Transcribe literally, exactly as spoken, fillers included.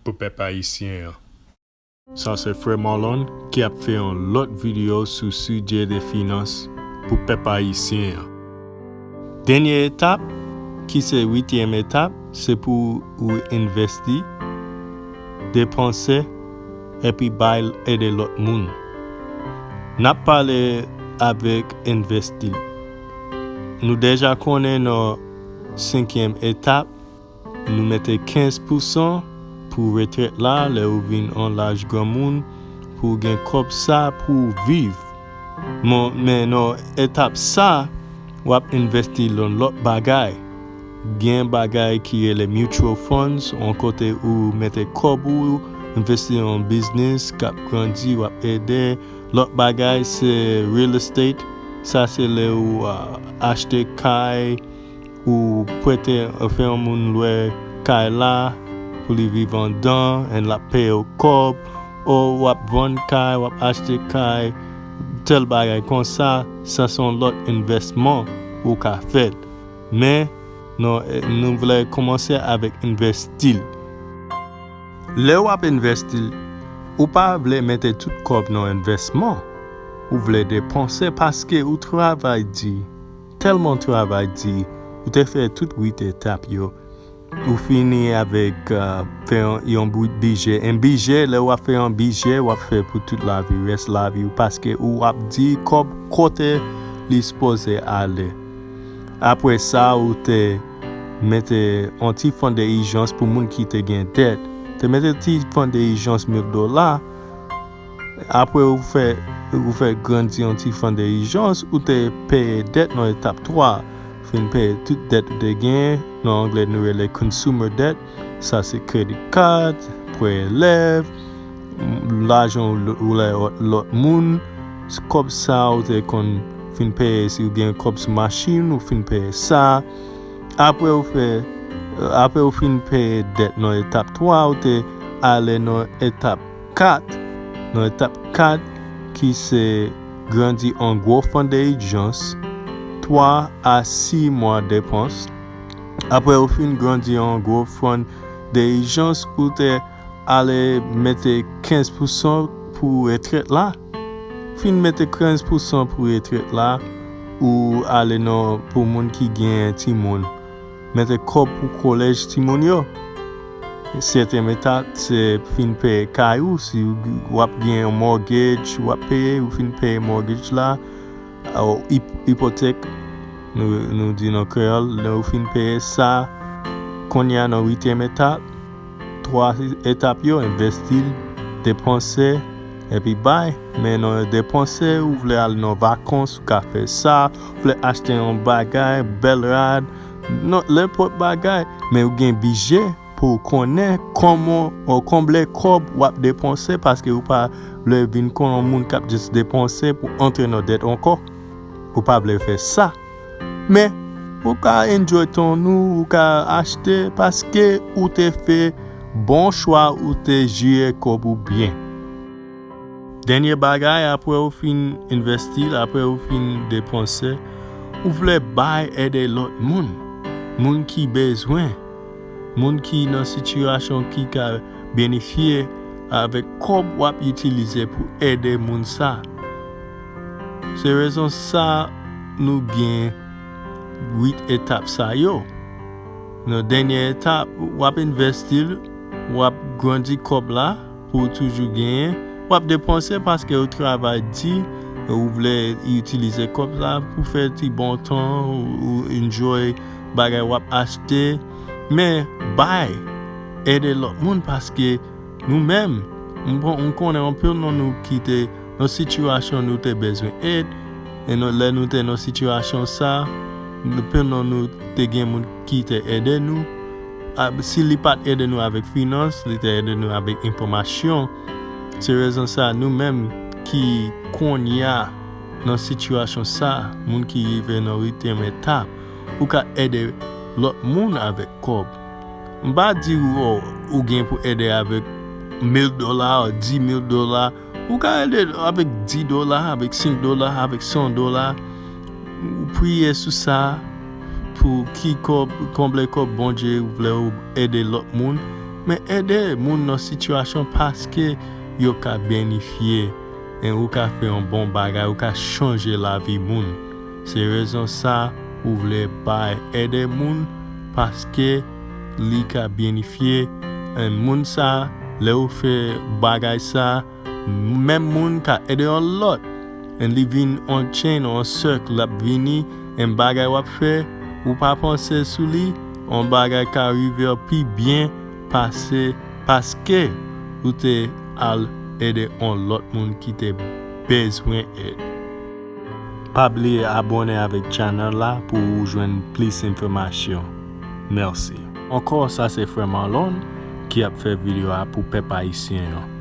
pou pèp ayisyen an. Sa se Frè Marlon ki ap fè yon lòt videyo sou sijè de finans pou pèp ayisyen an. Dènye etap, ki se uityèm etap, se pou ou envesti, depanse, epi bay ede lòt moun. N ap pale avèk envesti. Nou deja konnen nan senkyèm etap, nou mete kenz pousan pou retrèt la, lè ou vin an laj granmoun, pou w gen kòb sa pou w viv. Mon, men nan etap sa, w ap envesti nan lòt bagay. Gen bagay ki rele mutual funds, yon kote ou mete kòb ou, envesti nan biznis k ap grandi, w ap ede. Lòt bagay se real estate, sa se lè ou, ah, achte kay, ou prete, fè yon moun lwe kay la pou li viv anndan, and l ap peye w kòb, o w ap vann kay, w ap achte kay, tèl bagay konsa, sa se yon lòt envèsman ou ka fè. Men, nou, nou vle kòmanse avèk envesti l. Lè w ap envesti l, ou pa vle mete tout kòb nan envèsman. Ou vle depanse paske ou travay di, tèlman travay di, ou te fè tout uit etap yo. Ou fini avèk, ah, fè yon, yon bout bidjè. Yon bidjè, lè w ap fè yon bidjè, w ap fè pou tout lavi, rès lavi w, paske ou ap di kòb kote li sipoze ale. Apre sa, ou te mete yon ti fon de ijans pou moun ki te gen dèt. Te mete ti fon de ijans mil dola. Apre ou fè, ou fè grandi yon ti fon de ijans, ou te peye dèt nan etap twa. Fin peye tout dèt ou te gen, nan anglè nou rele consumer debt. Sa se credit card, prè elèv, m, lajan ou l-, ou lè lòt, lòt moun. Kòb sa ou te konn fin peye, si ou gen kòb sou machin, ou fin peye sa. Apre ou fè, apre ou fin peye dèt nan etap twa, ou te ale nan etap kat. Nan etap kat, ki se grandi an gwo fon de ijans, twa a sis mwa depans. Apre ou fin grandi an gwo fon de ijans, ou te ale mete kenz pousan pou retrèt la. Fin mete kenz pousan pou retrèt la, ou ale nan pou moun ki gen timoun. Mete kòb pou kolèj timoun yo. Setyèm etap, se fin peye kay ou, si w ap gen yon mortgage, w ap peye, ou fin peye mortgage la, ou ip-, ipotèk, nou, nou di nan kreyòl, lè ou fin peye sa, kounye a nan uityèm etap, twa etap yo, envesti, depanse, epi bay. Men nan depanse, ou vle al nan vakans, ou ka fè sa, ou vle achte yon bagay, bèl rad, non, nenpòt bagay, men ou gen bidjè pou w konnen kòman w konble kòb w ap depanse, paske ou pa vle vin kon yon moun k ap jis depanse pou antre nan dèt ankò. Ou pa vle fè sa. Men, ou ka enjoy tan ou, ou ka achte paske ou te fè bon chwa, ou te jere kòb ou byen. Dènye bagay, apre ou fin envesti l, apre ou fin depanse, ou vle bay ede lòt moun, moun ki bezwen, moun ki nan sitiyasyon ki ka benefye avèk kòb w ap itilize pou ede moun sa. Se rezon sa nou gen uit etap sa yo. Nan dènye etap, w ap envesti l, w ap grandi kòb la pou w toujou genyen. W ap depanse paske ou travay di, ou vle itilize kòb la pou fè ti bon tan, ou, ou enjoy bagay w ap achte. Men, bay, ede lòt moun paske nou menm, m, m konnen anpil nan nou ki te nan sitiyasyon nou te bezwen ed, e nou, lè nou te nan sitiyasyon sa, anpil nan nou te gen moun ki te ede nou. A, si li pa t ede nou avèk finans, li te ede nou avèk enfòmasyon. Se rezon sa, nou menm ki kounye a nan sitiyasyon sa, moun ki rive nan uityèm etap, ou ka ede lòt moun avèk kòb. M pa di w, o, ou gen pou ede avèk mil dola, dis mil dola. Ou ka ede avèk dis dola, avèk senk dola, avèk san dola. Ou priye sou sa pou ki kòb, konble kòb Bondye ou vle ou ede lòt moun. Men ede moun nan sitiyasyon paske yo ka benefye, e ou ka fè yon bon bagay, ou ka chanje lavi moun. Se rezon sa ou vle bay ede moun, paske li ka benefye, e moun sa, lè ou fè bagay sa, menm moun ka ede yon lòt. E li vin on chain, on sèk, l ap vini, e bagay w ap fè, ou pa panse sou li, on bagay ka rive w pi byen pase, paske ou te al ede on lòt moun ki te bezwen ed. Pa bliye abòne avèk channel la pou ou jwenn plis enfòmasyon. Mèsi. Ankò, sa se frè Marlon ki ap fè videyo a pou pèp ayisyen an.